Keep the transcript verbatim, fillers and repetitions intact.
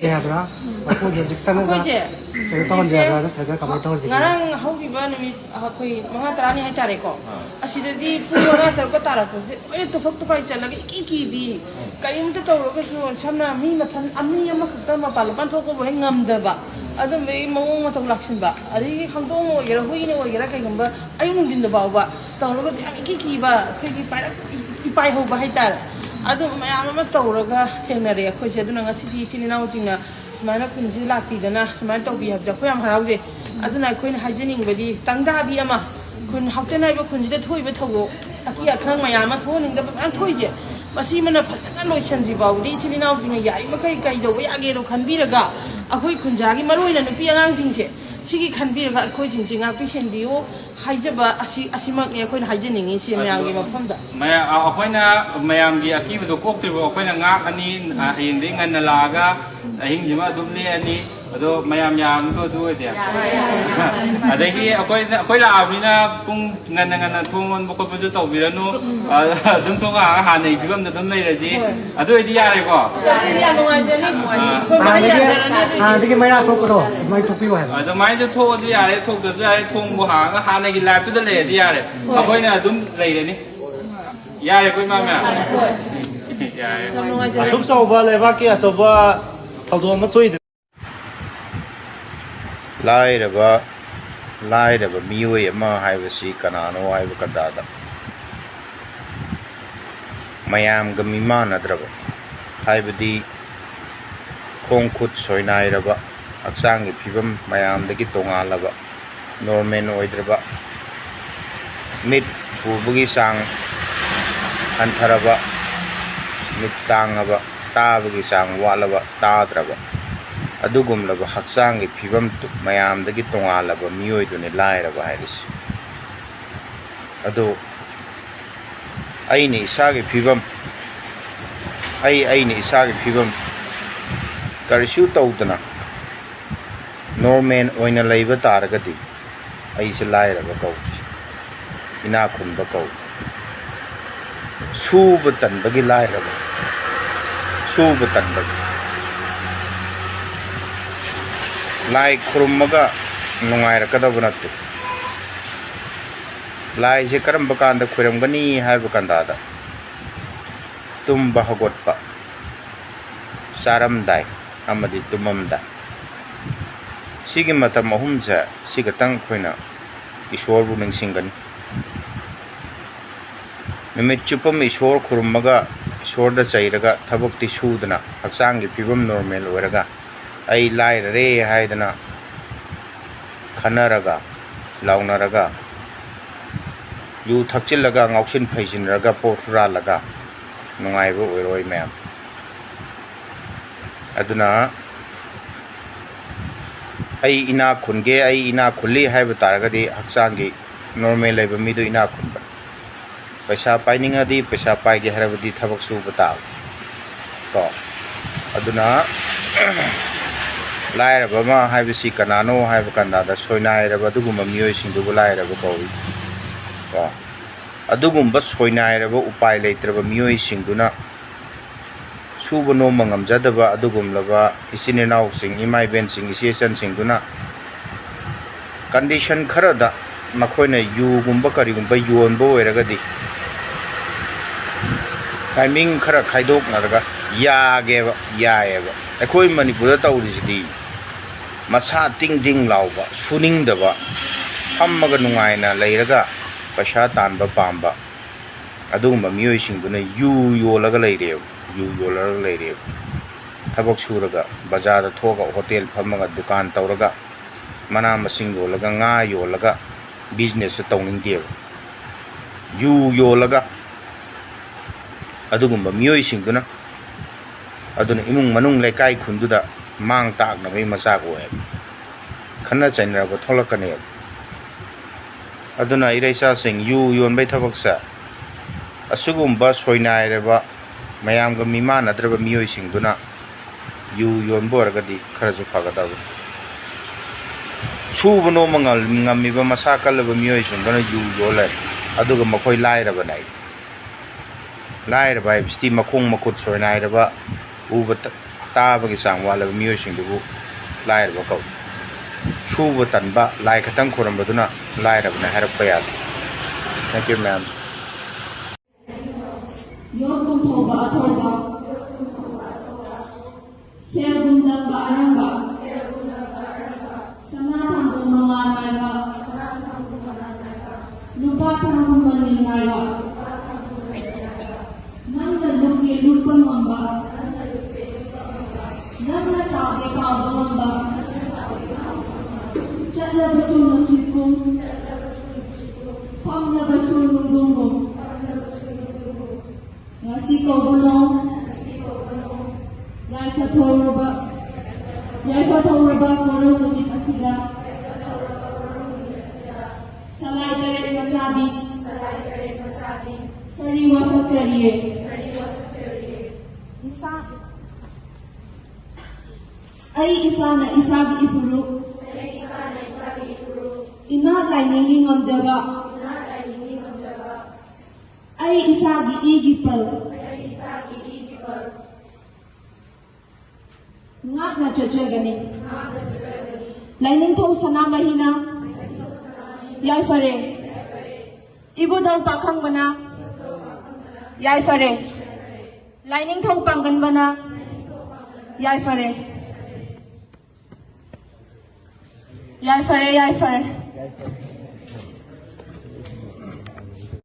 ꯌꯥꯕ꯭ꯔꯥ? ꯃꯈꯣꯏꯒꯤ ꯍꯧꯖꯤꯛ ꯆꯪꯉꯒ ꯑꯩꯈꯣꯏꯁꯦ ꯀꯩꯅꯣ ꯇꯧꯍꯟꯕ ꯍꯧꯖꯤꯛꯁꯦ ꯌꯥꯕ꯭ꯔꯥ? ꯅꯠꯇ꯭ꯔꯒ ꯀꯃꯥꯏꯅ ꯇꯧꯍꯟꯁꯤꯒꯦ? ꯉꯔꯥꯡ ꯍꯧꯈꯤꯕ ꯅꯨꯃꯤꯠ ꯑꯩꯈꯣꯏ ꯃꯉꯥ ꯇꯔꯥꯅꯤ ꯍꯥꯏꯇꯥꯔꯦꯀꯣ꯫ ꯑꯥ꯫ ꯑꯁꯤꯗꯗꯤ ꯄꯨꯡ ꯃꯉꯥ ꯇꯔꯨꯛꯀ ꯇꯥꯔꯛꯄꯁꯦ ꯂꯣꯏꯅ ꯇꯨꯐꯛ ꯇꯨꯐꯥꯏ ꯆꯠꯂꯒ ꯏꯀꯤ ꯀꯤꯕꯤ꯫ ꯎꯝ꯫ ꯀꯔꯤꯝꯇ ꯇꯧꯔꯒꯁꯨ ꯁꯝꯅ ꯃꯤ ꯃꯊꯟ ꯃꯤ ꯑꯃꯈꯛꯇ ꯃꯄꯥꯟ ꯂꯨꯄꯥꯟ ꯊꯣꯛꯄꯕꯨ ꯍꯦꯛ ꯉꯝꯗꯕ꯫ ꯎꯝ꯫ ꯑꯗꯨꯝꯕꯒꯤ ꯃꯑꯣꯡ ꯃꯇꯧ ꯂꯥꯛꯁꯤꯟꯕ꯫ ꯑꯗꯒꯤ ꯍꯧꯗꯣꯡꯅ ꯑꯣꯏꯒꯦꯔꯥ ꯍꯨꯏꯅ ꯑꯣꯏꯒꯦꯔꯥ ꯀꯩꯒꯨꯝꯕ ꯑꯌꯨꯛ ꯅꯨꯡꯊꯤꯟꯗ ꯐꯥꯎꯕ ꯇꯧꯔꯒꯁꯨ ꯌꯥꯝ ꯏꯀꯤ ꯀꯤꯕ ꯑꯩꯈꯣꯏꯒꯤ ꯄꯥꯏꯔꯛ ꯏꯄꯥꯏ ꯍꯧꯕ ꯍꯥꯏꯇꯥꯔꯦ꯫ ꯑꯗꯨ ꯃꯌꯥꯝ ꯑꯃ ꯇꯧꯔꯒ ꯊꯦꯡꯅꯔꯦ ꯑꯩꯈꯣꯏꯁꯦ꯫ ꯑꯗꯨꯅ ꯉꯁꯤꯗꯤ ꯏꯆꯤꯜ ꯏꯅꯥꯎꯁꯤꯡꯅ ꯁꯨꯃꯥꯏꯅ ꯈꯨꯟꯁꯤꯗ ꯂꯥꯛꯄꯤꯗꯅ ꯁꯨꯃꯥꯏꯅ ꯇꯧꯕꯤ ꯍꯥꯏꯕꯁꯦ ꯑꯩꯈꯣꯏ ꯌꯥꯝ ꯍꯔꯥꯎꯖꯩ꯫ ꯑꯗꯨꯅ ꯑꯩꯈꯣꯏꯅ ꯍꯥꯏꯖꯅꯤꯡꯕꯗꯤ ꯇꯪꯗꯥꯕꯤ ꯑꯃ, ꯈꯨꯟ ꯍꯥꯎꯇꯦꯟ ꯍꯥꯏꯕ ꯈꯨꯟꯁꯤꯗ ꯊꯣꯛꯏꯕ ꯊꯧꯗꯣꯛ ꯑꯀꯤ ꯑꯈꯪ ꯃꯌꯥꯝ ꯑꯃ ꯊꯣꯛꯍꯟꯅꯤꯡꯗꯕ ꯃꯌꯥꯝ ꯊꯣꯛꯏꯁꯦ, ꯃꯁꯤꯃꯅ ꯐꯖꯅ ꯂꯣꯏꯁꯤꯟꯗ꯭ꯔꯤ ꯐꯥꯎꯕꯗꯤ ꯏꯆꯤꯜ ꯏꯅꯥꯎꯁꯤꯡꯅ ꯌꯥꯔꯤꯃꯈꯩ ꯀꯩꯗꯧꯕ ꯌꯥꯒꯦꯗꯣ ꯈꯟꯕꯤꯔꯒ ꯑꯩꯈꯣꯏ ꯈꯨꯟꯖꯥꯒꯤ ꯃꯔꯨꯑꯣꯏꯅ ꯅꯨꯄꯤ ꯑꯉꯥꯡꯁꯤꯡꯁꯦ ꯁꯤꯒꯤ ꯈꯟꯕꯤꯔꯒ ꯑꯩꯈꯣꯏꯁꯤꯡꯁꯤ ꯉꯥꯛꯄꯤ ꯁꯦꯟꯕꯤꯌꯨ ꯍꯥꯏꯖꯕ ꯑꯁꯤ, ꯑꯁꯤꯃꯛꯅꯤ ꯑꯩꯈꯣꯏꯅ ꯍꯥꯏꯖꯅꯤꯡꯉꯤꯁꯤ ꯑꯗꯨ ꯃꯌꯥꯝꯒꯤ ꯃꯐꯝꯗ꯫ ꯃꯌꯥ-, ꯑ-, ꯑꯩꯈꯣꯏꯅ ꯃꯌꯥꯝꯒꯤ ꯑꯀꯤꯕꯗꯣ ꯀꯣꯛꯇ꯭ꯔꯤꯐꯥꯎ ꯑꯩꯈꯣꯏꯅ ꯉꯥꯛꯑꯅꯤ꯫ ꯑ, ꯍꯌꯦꯡꯗꯒꯤ ꯉꯟꯅ ꯂꯥꯛꯑꯒ ꯑꯍꯤꯡꯁꯤꯃ ꯑꯗꯨꯝ ꯂꯦꯛꯑꯅꯤ꯫ ꯑꯗꯣ ꯃꯌꯥꯝ ꯌꯥꯝꯕꯗꯣ ꯑꯗꯨ ꯑꯣꯏꯗꯤ꯫ ꯑꯗꯒꯤ ꯑꯩꯈꯣꯏ, ꯑꯩꯈꯣꯏ ꯂꯥꯛꯑꯕꯅꯤꯅ ꯄꯨꯡ ꯉꯟꯅ ꯉꯟꯅ ꯊꯣꯡ ꯂꯣꯟꯕ ꯈꯣꯠꯄꯁꯨ ꯇꯧꯕꯤꯔꯅꯨ꯫ ꯑ, ꯑꯗꯨꯝ ꯊꯣꯡ ꯍꯥꯡꯉꯒ ꯍꯥꯟꯅꯒꯤ ꯐꯤꯕꯝꯗ ꯑꯗꯨꯝ ꯂꯩꯔꯁꯤ꯫ ꯍꯣꯏ꯫ ꯑꯗꯨ ꯑꯣꯏꯗꯤ ꯌꯥꯔꯦꯀꯣ? ꯑꯗꯨꯗꯤ ꯌꯥꯝ ꯅꯨꯡꯉꯥꯏꯖꯔꯅꯤ꯫ ꯑꯥ꯫ ꯑꯩꯈꯣꯏ ꯃꯔꯤ ꯍꯥꯟꯅꯗꯒꯤ, ꯌꯥꯟꯖꯔꯅꯤ ꯑꯗꯨꯗꯤ꯫ ꯍꯥꯟꯅꯗꯒꯤ ꯃꯩꯔꯥ ꯊꯣꯛꯄꯗꯣ ꯑꯗꯨꯃꯥꯏꯅ ꯊꯣꯛꯄꯤꯌꯨ ꯍꯥꯏꯕ꯫ ꯑꯗꯨꯃꯥꯏꯅꯁꯨ ꯊꯣꯛꯑꯁꯨ ꯌꯥꯔꯦ, ꯊꯣꯛꯇ꯭ꯔꯁꯨ ꯌꯥꯔꯦ, ꯊꯣꯡꯕꯨ ꯍꯥꯡꯉꯒ ꯍꯥꯟꯅꯒꯤ ꯂꯥꯏꯐꯇꯨꯗ ꯂꯩꯔꯗꯤ ꯌꯥꯔꯦ꯫ ꯍꯣꯏ꯫ ꯑꯩꯈꯣꯏꯅ ꯑꯗꯨꯝ ꯂꯩꯔꯅꯤ꯫ ꯌꯥꯔꯦꯀꯣ, ꯏꯃꯥ ꯃꯌꯥꯝ? ꯍꯣꯏ꯫ ꯌꯥꯔꯦ꯫ ꯌꯥꯝ ꯅꯨꯡꯉꯥꯏꯖꯔꯦ꯫ ꯑꯁꯨꯛ ꯆꯥꯎꯕ ꯂꯩꯕꯥꯛꯀꯤ ꯑꯆꯧꯕ ꯊꯧꯗꯣꯛ ꯑꯃ ꯊꯣꯛꯏꯗꯅ꯫ ꯂꯥꯏꯔꯕ, ꯂꯥꯏꯔꯕ ꯃꯤꯑꯣꯏ ꯑꯃ ꯍꯥꯏꯕꯁꯤ ꯀꯅꯥꯅꯣ ꯍꯥꯏꯕ ꯀꯟꯗꯥꯗ, ꯃꯌꯥꯝꯒ ꯃꯤꯃꯥꯟꯅꯗ꯭ꯔꯕ, ꯍꯥꯏꯕꯗꯤ ꯈꯣꯡ ꯈꯨꯠ ꯁꯣꯏꯅꯥꯏꯔꯕ, ꯍꯛꯆꯥꯡꯒꯤ ꯐꯤꯕꯝ ꯃꯌꯥꯝꯗꯒꯤ ꯇꯣꯉꯥꯜꯂꯕ, ꯅꯣꯔꯃꯦꯜ ꯑꯣꯏꯗ꯭ꯔꯕ, ꯃꯤꯠ ꯎꯕꯒꯤ ꯆꯥꯡ ꯍꯟꯊꯔꯕ, ꯃꯤꯠ ꯇꯥꯡꯉꯕ, ꯇꯥꯕꯒꯤ ꯆꯥꯡ ꯋꯥꯠꯂꯕ, ꯇꯥꯗ꯭ꯔꯕ, ꯑꯗꯨꯒꯨꯝꯂꯕ ꯍꯛꯆꯥꯡꯒꯤ ꯐꯤꯕꯝ ꯃꯌꯥꯝꯗꯒꯤ ꯇꯣꯉꯥꯜꯂꯕ ꯃꯤꯑꯣꯏꯗꯨꯅꯤ ꯂꯥꯏꯔꯕ ꯍꯥꯏꯔꯤꯁꯤ꯫ ꯑꯗꯨ ꯑꯩꯅ ꯏꯁꯥꯒꯤ ꯐꯤꯕꯝ, ꯑꯩ, ꯑꯩꯅ ꯏꯁꯥꯒꯤ ꯐꯤꯕꯝ ꯀꯔꯤꯁꯨ ꯇꯧꯗꯅ ꯅꯣꯔꯃꯦꯜ ꯑꯣꯏꯅ ꯂꯩꯕ ꯇꯥꯔꯒꯗꯤ ꯑꯩꯁꯦ ꯂꯥꯏꯔꯕ ꯀꯧꯗꯦ, ꯏꯅꯥꯛ ꯈꯨꯟꯕ ꯀꯧꯏ꯫ ꯁꯨꯕ ꯇꯟꯕꯒꯤ ꯂꯥꯏꯔꯕ, ꯁꯨꯕ ꯇꯟꯕꯒꯤ꯫ ꯂꯥꯏ ꯈꯨꯔꯨꯝꯃꯒ ꯅꯨꯡꯉꯥꯏꯔꯛꯀꯗꯕ ꯅꯠꯇꯦ꯫ ꯂꯥꯏꯁꯦ ꯀꯔꯝꯕ ꯀꯥꯟꯗ ꯈꯣꯏꯔꯝꯒꯅꯤ ꯍꯥꯏꯕ ꯀꯥꯟꯗꯥꯗ, ꯇꯨꯝꯕ ꯍꯧꯒꯠꯄ, ꯆꯥꯔꯝꯗꯥꯏ ꯑꯃꯗꯤ ꯇꯨꯝꯃꯝꯗꯥꯏ, ꯁꯤꯒꯤ ꯃꯇꯝ ꯑꯍꯨꯝꯁꯦ, ꯁꯤ ꯈꯛꯇꯪ ꯑꯩꯈꯣꯏꯅ ꯏꯁꯣꯔꯕꯨ ꯅꯤꯡꯁꯤꯡꯒꯅꯤ꯫ ꯅꯨꯃꯤꯠ ꯆꯨꯞꯄ ꯑꯃ ꯏꯁꯣꯔ ꯈꯨꯔꯨꯝꯃꯒ, ꯏꯁꯣꯔꯗ ꯆꯩꯔꯒ ꯊꯕꯛꯇꯤ ꯁꯨꯗꯅ, ꯍꯛꯆꯥꯡꯒꯤ ꯐꯤꯕꯝ ꯅꯣꯔꯃꯦꯜ ꯑꯣꯏꯔꯒ, ꯑꯩ ꯂꯥꯏꯔꯔꯦ ꯍꯥꯏꯗꯅ ꯈꯟꯅꯔꯒ, ꯂꯥꯎꯅꯔꯒ, ꯌꯨ ꯊꯛꯆꯤꯜꯂꯒ, ꯉꯥꯎꯁꯤꯟ ꯐꯩꯖꯤꯟꯅꯔꯒ, ꯄꯣꯠ ꯍꯨꯔꯥꯜꯂꯒ ꯅꯨꯡꯉꯥꯏꯕ ꯑꯣꯏꯔꯣꯏ ꯃꯌꯥꯝ꯫ ꯑꯗꯨꯅ ꯑꯩ ꯏꯅꯥꯛ ꯈꯨꯟꯒꯦ, ꯑꯩ ꯏꯅꯥꯛ ꯈꯨꯜꯂꯤ ꯍꯥꯏꯕ ꯇꯥꯔꯒꯗꯤ ꯍꯛꯆꯥꯡꯒꯤ ꯅꯣꯔꯃꯦꯜ ꯂꯩꯕ ꯃꯤꯗꯣ ꯏꯅꯥꯛ ꯈꯨꯟꯕ꯫ ꯄꯩꯁꯥ ꯄꯥꯏꯅꯤꯡꯉꯗꯤ ꯄꯩꯁꯥ ꯄꯥꯏꯒꯦ ꯍꯥꯏꯔꯕꯗꯤ ꯊꯕꯛ ꯁꯨꯕ ꯇꯥꯕ ꯀꯣ꯫ ꯑꯗꯨꯅ ꯂꯥꯏꯔꯕ ꯑꯃ ꯍꯥꯏꯕꯁꯤ ꯀꯅꯥꯅꯣ ꯍꯥꯏꯕ ꯀꯥꯟꯗ, ꯁꯣꯏꯅꯥꯏꯔꯕ ꯑꯗꯨꯒꯨꯝꯕ ꯃꯤꯑꯣꯏꯁꯤꯡꯗꯨꯕꯨ ꯂꯥꯏꯔꯕ ꯀꯧꯏ ꯀꯣ꯫ ꯑꯗꯨꯒꯨꯝꯕ ꯁꯣꯏꯅꯥꯏꯔꯕ, ꯎꯄꯥꯏ ꯂꯩꯇ꯭ꯔꯕ ꯃꯤꯑꯣꯏꯁꯤꯡꯗꯨꯅ ꯁꯨꯕ ꯅꯣꯝꯕ ꯉꯝꯖꯗꯕ ꯑꯗꯨꯒꯨꯝꯂꯕ ꯏꯆꯤꯟ ꯏꯅꯥꯎꯁꯤꯡ, ꯏꯃꯥ ꯏꯕꯦꯟꯁꯤꯡ, ꯏꯆꯦ ꯏꯆꯟꯁꯤꯡꯗꯨꯅ ꯀꯟꯗꯤꯁꯟ ꯈꯔꯗ ꯃꯈꯣꯏꯅ ꯌꯨꯒꯨꯝꯕ ꯀꯔꯤꯒꯨꯝꯕ ꯌꯣꯟꯕ ꯑꯣꯏꯔꯒꯗꯤ, ꯇꯥꯏꯃꯤꯡ ꯈꯔ ꯈꯥꯏꯗꯣꯛꯅꯔꯒ ꯌꯥꯒꯦꯕ, ꯌꯥꯏꯑꯕ꯫ ꯑꯩꯈꯣꯏ ꯃꯅꯤꯄꯨꯔꯗ ꯇꯧꯔꯤꯁꯤꯗꯤ ꯃꯁꯥ ꯇꯤꯡ ꯇꯤꯡ ꯂꯥꯎꯕ, ꯁꯨꯅꯤꯡꯗꯕ, ꯐꯝꯃꯒ ꯅꯨꯡꯉꯥꯏꯅ ꯂꯩꯔꯒ ꯄꯩꯁꯥ ꯇꯥꯟꯕ ꯄꯥꯝꯕ ꯑꯗꯨꯒꯨꯝꯕ ꯃꯤꯑꯣꯏꯁꯤꯡꯗꯨꯅ ꯌꯨ ꯌꯣꯜꯂꯒ ꯂꯩꯔꯦꯕ, ꯌꯨ ꯌꯣꯜꯂꯒ ꯂꯩꯔꯦꯕ꯫ ꯊꯕꯛ ꯁꯨꯔꯒ, ꯕꯖꯥꯔꯗ ꯊꯣꯛꯑꯒ, ꯍꯣꯇꯦꯜ ꯐꯝꯃꯒ, ꯗꯨꯀꯥꯟ ꯇꯧꯔꯒ, ꯃꯅꯥ ꯃꯁꯤꯡ ꯌꯣꯜꯂꯒ, ꯉꯥ ꯌꯣꯜꯂꯒ, ꯕꯤꯖꯤꯅꯦꯁꯁꯨ ꯇꯧꯅꯤꯡꯗꯦꯕ꯫ ꯌꯨ ꯌꯣꯜꯂꯒ, ꯑꯗꯨꯒꯨꯝꯕ ꯃꯤꯑꯣꯏꯁꯤꯡꯗꯨꯅ, ꯑꯗꯨꯅ ꯏꯃꯨꯡ ꯃꯅꯨꯡ, ꯂꯩꯀꯥꯏ ꯈꯨꯟꯗꯨꯗ ꯃꯥꯡ ꯇꯥꯛꯅꯕꯒꯤ ꯃꯆꯥꯛ ꯑꯣꯏꯌꯦꯕ꯫ ꯈꯠꯅ ꯆꯩꯅꯔꯛꯄ ꯊꯣꯛꯂꯛꯀꯅꯦꯕ꯫ ꯑꯗꯨꯅ ꯏꯔꯩꯆꯥꯁꯤꯡ, ꯌꯨ ꯌꯣꯟꯕꯩ ꯊꯕꯛꯁꯦ, ꯑꯁꯤꯒꯨꯝꯕ ꯁꯣꯏꯅꯥꯏꯔꯕ, ꯃꯌꯥꯝꯒ ꯃꯤꯃꯥꯟꯅꯗ꯭ꯔꯕ ꯃꯤꯑꯣꯏꯁꯤꯡꯗꯨꯅ ꯌꯨ ꯌꯣꯟꯕ ꯑꯣꯏꯔꯒꯗꯤ ꯈꯔꯁꯨ ꯐꯒꯗꯕꯅꯤ꯫ ꯁꯨꯕ ꯅꯣꯝꯕ ꯉꯝ-, ꯉꯝꯃꯤꯕ, ꯃꯁꯥ ꯀꯜꯂꯕ ꯃꯤꯑꯣꯏꯁꯤꯡꯗꯨꯅ ꯌꯨ ꯌꯣꯜꯂꯦ, ꯑꯗꯨꯒ ꯃꯈꯣꯏ ꯂꯥꯏꯔꯕꯅꯦ꯫ ꯂꯥꯏꯔꯕ ꯍꯥꯏꯕꯁꯤꯗꯤ ꯃꯈꯣꯡ ꯃꯈꯨꯠ ꯁꯣꯏꯅꯥꯏꯔꯕ, ꯎꯕ ꯇ-, ꯇꯥꯕꯒꯤ ꯆꯥꯡ ꯋꯥꯠꯂꯕ ꯃꯤꯑꯣꯏꯁꯤꯡꯗꯨꯕꯨ ꯂꯥꯏꯔꯕ ꯀꯧꯏ꯫ ꯈꯨꯕ ꯇꯟꯕ, ꯂꯥꯏ ꯈꯛꯇꯪ ꯈꯨꯔꯝꯕꯗꯨꯅ ꯂꯥꯏꯔꯕꯅꯦ ꯍꯥꯏꯔꯛꯄ ꯌꯥꯗꯦ꯫ Thank you, ma'am. ꯌꯣꯠ ꯀꯨꯝꯊꯧꯕ ꯑꯊꯧꯕ, ꯁꯦꯜꯒꯨꯝ ꯂꯪꯕ ꯑꯔꯪꯕ, ꯁꯅꯥ ꯊꯥꯡꯒꯨꯝ ꯃꯉꯥꯜ ꯅꯥꯏꯕ, ꯂꯨꯄꯥ ꯊꯥꯡꯒꯨꯝ ꯃꯅꯤꯜ ꯅꯥꯏꯕ, ꯅꯪꯅ ꯂꯨꯞꯀꯦ ꯂꯨꯞꯄ ꯉꯝꯕ, ꯅꯪꯅ ꯇꯥꯎꯒꯦ ꯇꯥꯎꯕ ꯉꯝꯕ, ꯆꯠꯂꯕꯁꯨ ꯅꯨꯡꯁꯤꯠꯀꯨꯝ, ꯐꯝꯂꯕꯁꯨ ꯅꯨꯡꯗꯨꯝꯒꯨꯝ, ꯉꯁꯤ ꯀꯧꯕꯅꯣ ꯌꯥꯏꯐ ꯊꯧꯔꯕ, ꯌꯥꯏꯐ ꯊꯧꯔꯕ ꯀꯣꯔꯧ ꯅꯨꯃꯤꯠ ꯑꯁꯤꯗ ꯁꯂꯥꯏ ꯇꯔꯦꯠ ꯃꯆꯥꯗꯤ ꯁꯔꯤ ꯋꯥꯁꯛꯆꯔꯤꯌꯦ꯫ ꯏꯁꯥ, ꯑꯩ ꯏꯁꯥꯅ ꯏꯁꯥꯒꯤ ꯏꯐꯨꯔꯨꯞ, ꯏꯅꯥꯠ ꯂꯥꯏꯅꯤꯡꯒꯤ ꯉꯝꯖꯕ, ꯑꯩ ꯏꯁꯥꯒꯤ ꯏꯒꯤ ꯄꯜ, ꯉꯥꯛꯅ ꯆꯠꯆꯒꯅꯤ꯫ ꯂꯥꯏꯅꯤꯡꯊꯧ ꯁꯅꯥꯃꯍꯤꯅ ꯌꯥꯏꯐꯔꯦ꯫ ꯏꯕꯨꯙꯧ ꯄꯥꯈꯪꯕꯅ ꯌꯥꯏꯐꯔꯦ꯫ ꯂꯥꯏꯅꯤꯡꯊꯧ ꯄꯥꯡꯒꯟꯕꯅ ꯌꯥꯏꯐꯔꯦ꯫ ꯌꯥꯏꯐꯔꯦ, ꯌꯥꯏꯐꯔꯦ꯫